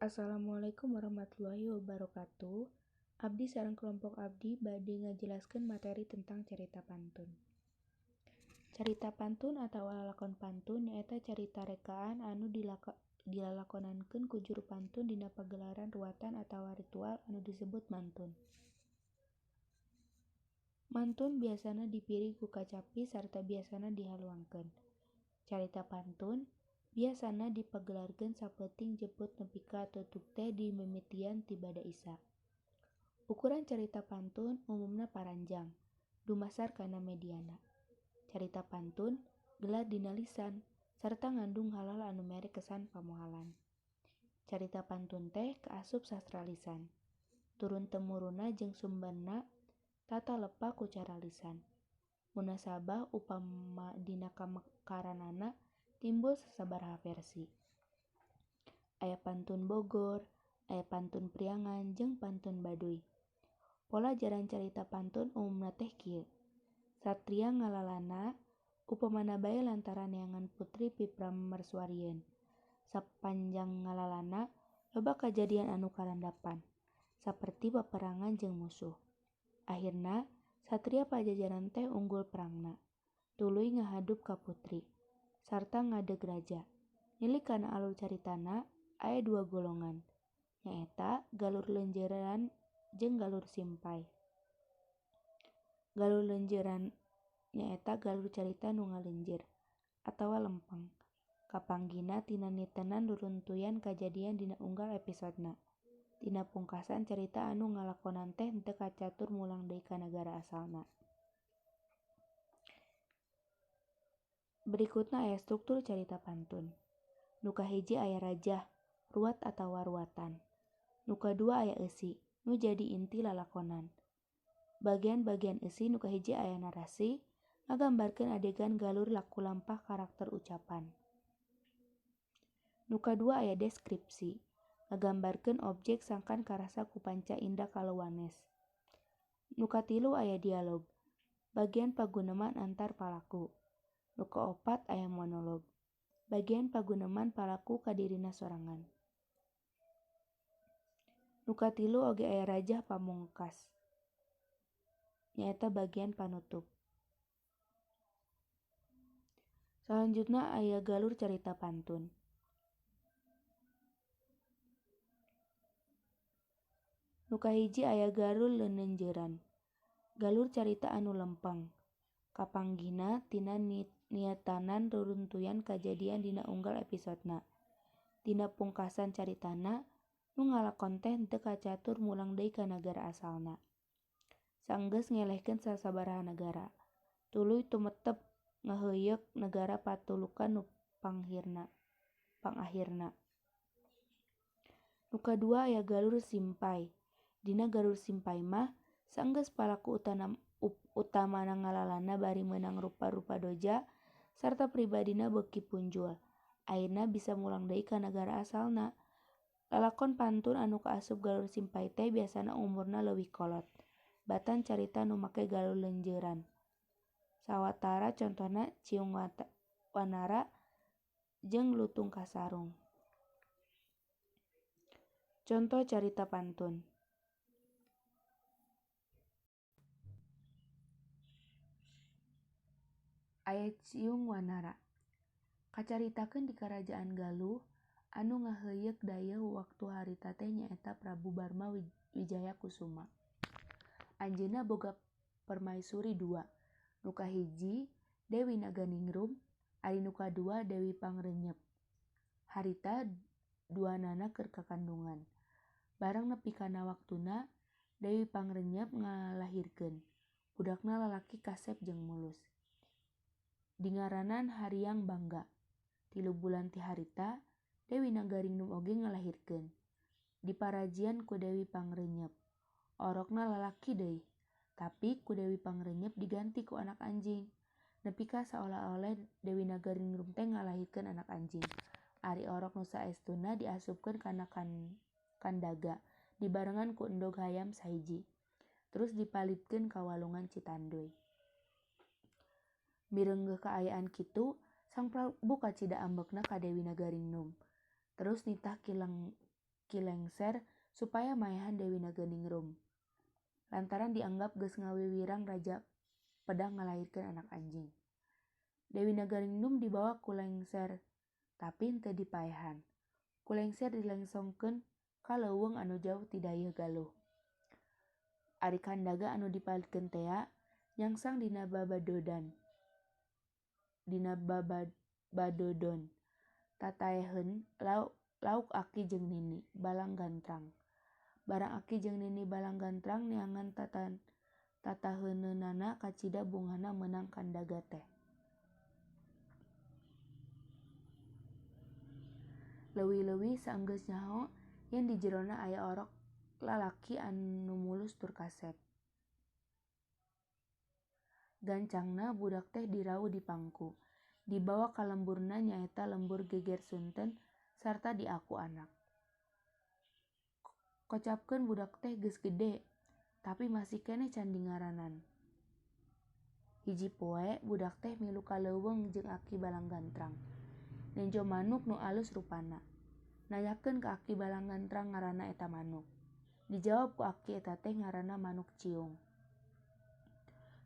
Assalamualaikum warahmatullahi wabarakatuh. Abdi sareng kelompok abdi bade ngajelaskeun materi tentang carita pantun. Carita pantun atawa lalakon pantun nyaeta carita rekaan anu dilalakonankeun ku juru pantun dina pagelaran ruwatan atawa ritual anu disebut mantun. Mantun biasana dipirig ku kacapi sarta biasana dihaluangkeun. Carita pantun biasana dipagelarkeun sapeuting jeput nepi ka tutug teh dimimitian ti bada Isya. Ukuran carita pantun umumna paranjang, dumasar kana mediana. Carita pantun gelar dina lisan sarta ngandung hal-hal anu mere kesan pamohalan. Carita pantun teh kaasup sastra lisan. Turun temurunna jeung sumberna tata lepa ku cara lisan. Munasabah upama dina kamekaranana timbul sasabaraha versi. Aya pantun Bogor, aya pantun Priangan jeung pantun Baduy. Pola jaran carita pantun umumna teh kieu. Satria ngalalana upamana bae lantaran neangan putri pipramerswarieun. Sapanjang ngalalana loba kajadian anu karandapan, saperti paperangan jeung musuh. Akhirna satria pajajaran teh unggul perangna, tuluy ngahadup ka putri sarta ngadeg raja. Nilik kana alur caritana aya dua golongan, nyaeta galur lenjeran jeung galur simpay. Galur lenjeran nyaeta galur carita nu ngalenjer atawa lempeng, kapanggihna tina nitenan ruruntuyan kajadian dina unggal episodena. Dina pungkasan carita anu ngalakonan teh henteu kacatur mulang deui ka nagara asalna. Berikutna aya struktur carita pantun. Nu kahiji aya rajah, ruwat atawa ruwatan. Nu kadua aya eusi, nu jadi inti lalakonan. Bagian-bagian eusi nu kahiji aya narasi, ngagambarkeun adegan galur laku lampah karakter ucapan. Nu kadua aya deskripsi, ngagambarkeun objek sangkan karasa ku panca indra kalawanes. Nu katilu aya dialog, bagian paguneman antar palaku. Nu kaopat aya monolog, bagian paguneman palaku ka dirina sorangan. Nu katilu oge aya rajah pamungkas, nyaeta bagian panutup. Salanjutna aya galur carita pantun. Nu kahiji aya galur leunenjeuran, galur carita anu lempeng, kapanggihna tina niatanan ruruntuyan kajadian dina unggal episodena. Dina pungkasan caritana, nu ngalakon teh henteu kacatur mulang deui ka nagara asalna. Sanggeus ngelehkeun sasabaraha nagara, tuluy tumetep ngaheuyeuk nagara patulukan nu pangahirna. Nu kadua aya galur simpay. Dina galur simpay mah sanggeus palaku utamana ngalalana bari meunang rupa-rupa doja sarta pribadina beuki punjul. Akhirna bisa mulang deui ka nagara asalna. Lalakon pantun anu kaasup galur simpay teh biasana umurna leuwih kolot, batan carita nu make galur lenjeuran. Sawatara contohna Ciung Wanara jeung Lutung Kasarung. Conto carita pantun. Aya Ciung Wanara. Kacaritakeun di Karajaan Galuh anu ngaheuyeuk dayeuh waktu harita teh nyaeta Prabu Barma Wijaya Kusuma. Anjeunna boga permaisuri dua, nu kahiji Dewi Naganingrum, ari nu kadua Dewi Pangrenyep. Harita duanana keur kakandungan. Barang nepi kana waktuna Dewi Pangrenyep ngalahirkeun budakna lalaki kasep jeung mulus. Dingaranan Hariang Bangga. 3 bulan ti harita Dewi Nagaringnum oge ngalahirkeun. Diparajian ku Dewi Pangrenyep. Orokna lalaki deui, tapi ku Dewi Pangrenyep diganti ku anak anjing. Nepi ka saolah-olah Dewi Nagaringnum teh ngalahirkeun anak anjing. Ari orok nu saestuna diasupkeun kana kandaga, dibarengan ku endog hayam sahiji. Terus dipalitkeun ka walungan Citanduy. Mireunggeuh kaayaan kitu, Sang Prabu kacida ambekna ka Dewi Nagaringnum. Terus nitah Ki Lengser supaya maehan Dewi Naganingrum. Lantaran dianggap geus ngawiwirang raja pedah ngalahirkeun anak anjing. Dewi Naganingrum dibawa ku Lengser tapi henteu dipaehan. Ku Lengser dilengsongkeun ka leuweung anu jauh ti dayeuh Galuh. Ari kandaga anu dipalidkeun tea nyangsang dina babadodan. Dina babadodon. Tataeheun lauk aki jeung nini Balanggantrang. Barang aki jeung nini Balanggantrang neangan tataheunana kacida bungahna meunang kandaga teh. Leuwih-leuwih saenggeus nyaho yen di jerona aya orok lalaki anu mulus tur kasep. Gancangna budak teh dirauh dipangku. Dibawa ka lemburna nyaeta lembur Geger Sunten sarta diaku anak. Kocapkeun budak teh geus gede, tapi masih keneh can dingaranan. Hiji poe budak teh milu ka leuweung jeung Aki Balanggantrang. Nenjo manuk nu alus rupana. Nanyakeun ka Aki Balanggantrang ngaranna eta manuk. Dijawab ku aki eta teh ngaranna manuk ciung.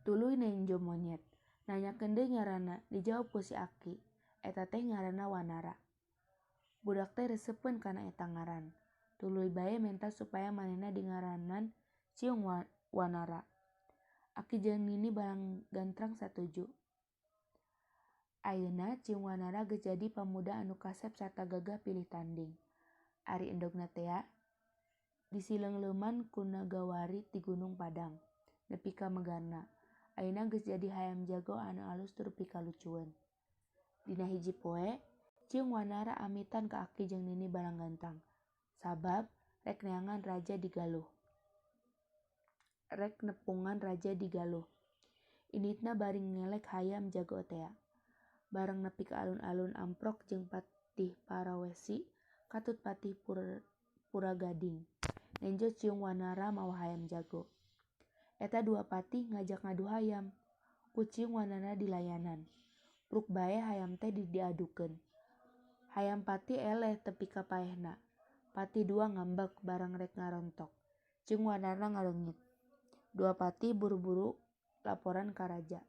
Tuluy nenjo monyet. Nanyakeun deui ngaranna, dijawab ku si aki, eta teh ngaranna Wanara. Budak teh resepeun kana eta ngaran. Tuluy bae menta supaya manehna dingaranan Ciung Wanara. Aki jeung nini Balanggantrang satuju. Ayeuna Ciung Wanara geus jadi pamuda anu kasep sarta gagah pilih tanding. Ari endogna tea disileungleuman ku nagawari ti Gunung Padang nepi ka megarna. Ayeuna geus jadi hayam jago anu alus tur pikalucueun. Dina hiji poe, Ciung Wanara amitan ka aki jeung nini Balanggantrang. Sabab rek neangan raja di Galuh. Rek nepungan raja di Galuh. Inditna bari ngelek hayam jago tea. Bareng nepi ka alun-alun amprok jeung Patih Parawesi katut Patih Puragading. Nenjo Ciung Wanara mawa hayam jago. Eta dua patih ngajak ngadu hayam. Ku Ciung Wanara dilayanan. Pruk bae hayam teh diadukeun. Hayam patih eleh tepi ka paehna. Patih dua ngambek barang rek ngarontok. Ciung Wanara ngaleungit. Dua patih buru-buru laporan ka raja.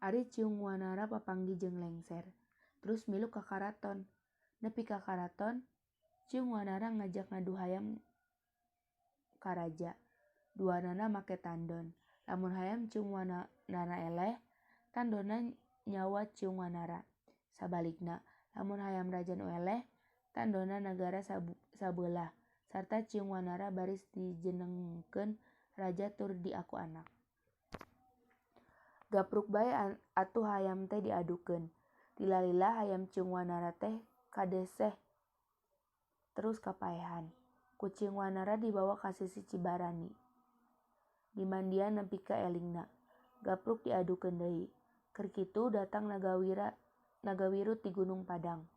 Ari Ciung Wanara papanggih jeung Lengser. Terus milu ka karaton. Nepi ka karaton, Ciung Wanara ngajak ngadu hayam ka raja. Duanana make tandon. Lamun hayam Ciung Wanara eleh, tandonna nyawa Ciung Wanara. Sabalikna, lamun hayam raja nu eleh, tandonna nagara sabeulah sarta Ciung Wanara baris dijenengkeun raja tur diaku anak. Gapruk bae atuh hayam teh diadukeun. Lila-lila hayam Ciung Wanara teh kadeseh terus kapaehan. Ku Ciung Wanara dibawa ka sisi Cibarani. Dimandian nepi ka elingna. Gapruk diadukeun deui. Keur kitu datang Nagawiru ti Gunung Padang.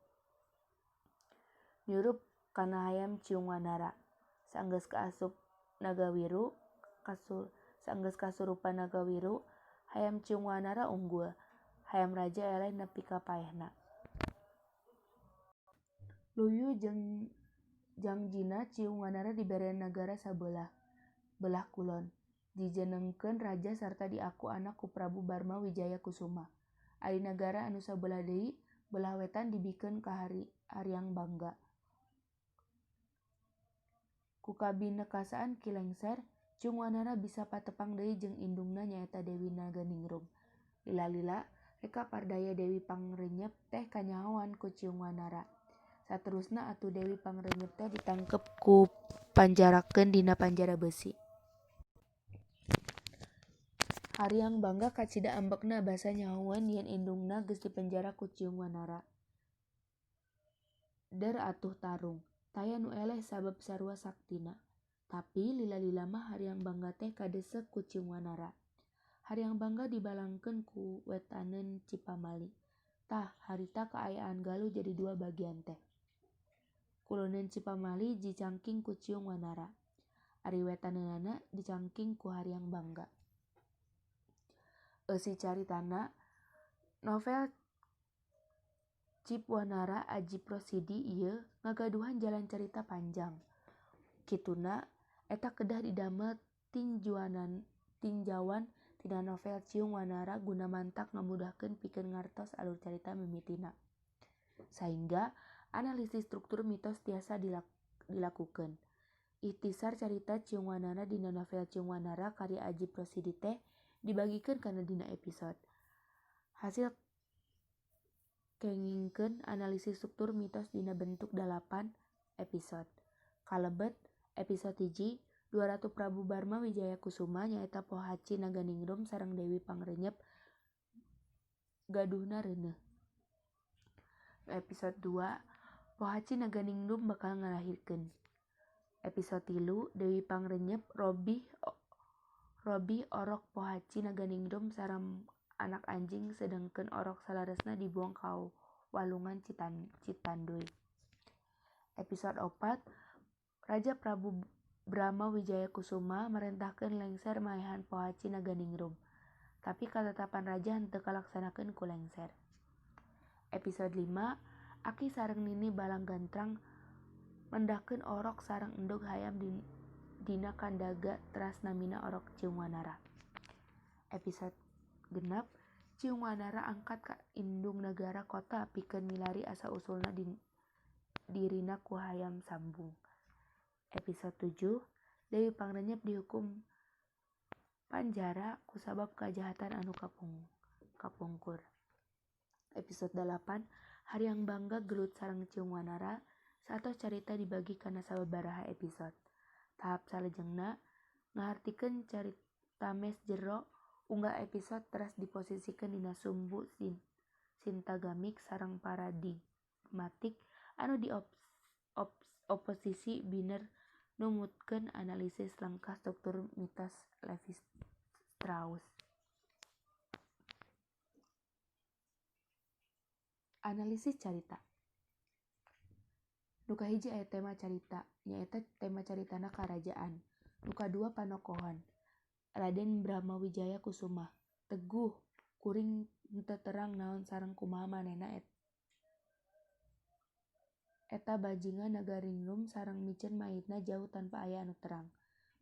Nyurup kana hayam Ciung Wanara. Saenggeus kaasup Nagawiru, saenggeus kasurupan Nagawiru, hayam Ciung Wanara unggul. Hayam raja eleh nepi ka paehna. Luyu jeung jangjina Ciung Wanara dibere nagara sabelah belah kulon. Dijenengkeun raja sarta diaku anak ku Prabu Barma Wijaya Kusuma. Ari nagara anu sabelah deui belah wetan dibikeun ka Hariang Bangga. Ku kabinekasaan Ki Lengser, Ciung Wanara bisa patepang deui jeung indungna nyaeta Dewi Naganingrum. Lila-lila reka pardaya Dewi Pangrenyep teh kanyahoan ku Ciung Wanara. Saterusna atuh Dewi Pangrenyep teh ditangkep ku panjarakeun dina panjara besi. Hariang Bangga kacida ambekna basa nyahoeun yen indungna geus dipenjara ku Ciung Wanara. Der atuh tarung, taya nu eleh sabab sarua saktina. Tapi lila-lila mah Hariang Bangga teh kadesek ku Ciung Wanara. Hariang Bangga dibalangkeun ku wetaneun Cipamali. Tah, harita kaayaan Galuh jadi dua bagian teh. Kuloneun Cipamali dicangking ku Ciung Wanara. Ari wetaneunana dicangking ku Hariang Bangga. Eusi caritana, novel Cip Wanara Ajip Rosidi ieu ngagaduhan jalan carita panjang. Kituna eta kedah didamel tinjauan tina novel Ciung Wanara guna mantak ngamudahkeun pikeun ngartos alur carita mimitina. Sahingga analisis struktur mitos tiasa dilakukeun. Ikhtisar carita Ciung Wanara dina novel Ciung Wanara karya Ajip Rosidi teh dibagikeun kana dina episode. Hasil kengingkeun analisis struktur mitos dina bentuk 8 episode. Kalebet episode 1, dua Ratu Prabu Barma Wijaya Kusuma nyaeta Pohaci Naganingrum sareng Dewi Pangrenyep gaduhna reuneuh. Episode 2, Pohaci Naganingrum bakal ngalahirkeun. Episode 3, Dewi Pangrenyep robih orok Pohaci Naganingrum sareng anak anjing sedengkeun orok saleresna dibuang ka walungan Citanduy. Episode 4, Raja Prabu Brama Wijaya Kusuma marentahkeun lengser maehan Pohaci Naganingrum, tapi katetapan raja henteu kalaksanakeun ku lengser. Episode 5, Aki sareng Nini Balanggantrang mendahkeun orok sareng endog hayam dina kandaga teras namina orok Ciung Wanara. Episode 6, Ciung Wanara angkat ka indung nagara kota pikeun milari asa usulna dirina ku hayam sambung. Episode 7, Dewi Pangrenyep dihukum panjara kusabab kajahatan anu kapungkur. Episode 8, Hariang Bangga gelut sareng Ciung Wanara saatos carita dibagi kana sababaraha episode. Tahap salajengna ngahartikeun carita mes jero unggal episode teras diposisikeun dina sumbu sintagamik sareng paradigmatik anu di oposisi biner numutkeun analisis lengkah struktur mitos Levi-Strauss. Analisis carita. Nu kahiji aya tema carita, nyaeta tema caritana karajaan. Nu kadua panokohan. Raden Brama Wijaya Kusuma teguh kuring henteu terang naon sareng kumaha manehna eta bajingan Naganingrum sareng miceun mayitna jauh tanpa aya anu terang.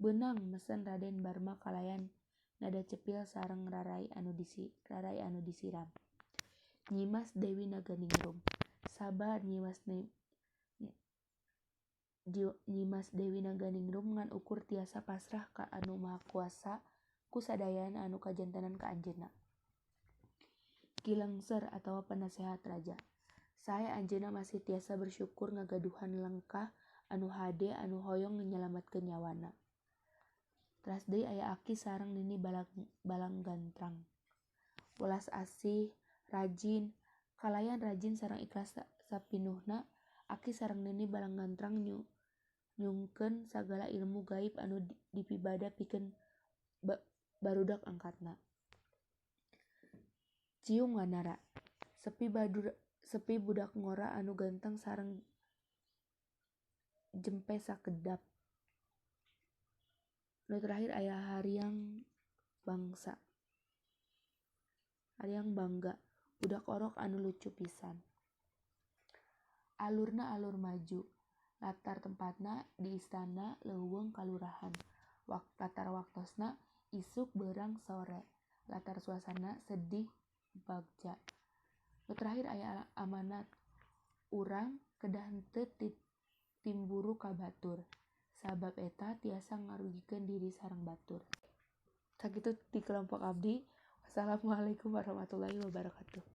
Beunang mesen Raden Barma kalayan nada cepil sareng rarai anu disiram. Nyimas Dewi Naganingrum. Sabar Nyimas Dewi Naganingrum ngan ukur tiasa pasrah ka anu Maha Kuasa ku sadayana anu kajantenan ka anjeunna. Ki Lengser atawa penasehat raja. Sae anjeunna masih tiasa bersyukur ngagaduhan lengkah anu hade anu hoyong nyalametkeun nyawana. Teras deui aya Aki sareng Nini Balanggantrang. Welas asih, rajin, kalayan rajin sareng ikhlas sapinuhna, Aki sareng Nini Balanggantrang nyungkeun sagala ilmu gaib anu dipibada pikeun barudak angkatna. Ciung Wanara, sepi budak ngora anu ganteng sareng jempe sakedap. Nu terakhir aya Hariang Bangsa. Hariang Bangga, budak orok anu lucu pisan. Alurna alur maju, latar tempatna di istana leuweung kalurahan. Latar waktosna isuk beurang sore, latar suasana sedih bagja. Nu terakhir aya amanat, urang kedah henteu timburu ka batur, sabab eta tiasa ngarugikeun diri sareng batur. Sakitu di kelompok abdi. Wassalamualaikum warahmatullahi wabarakatuh.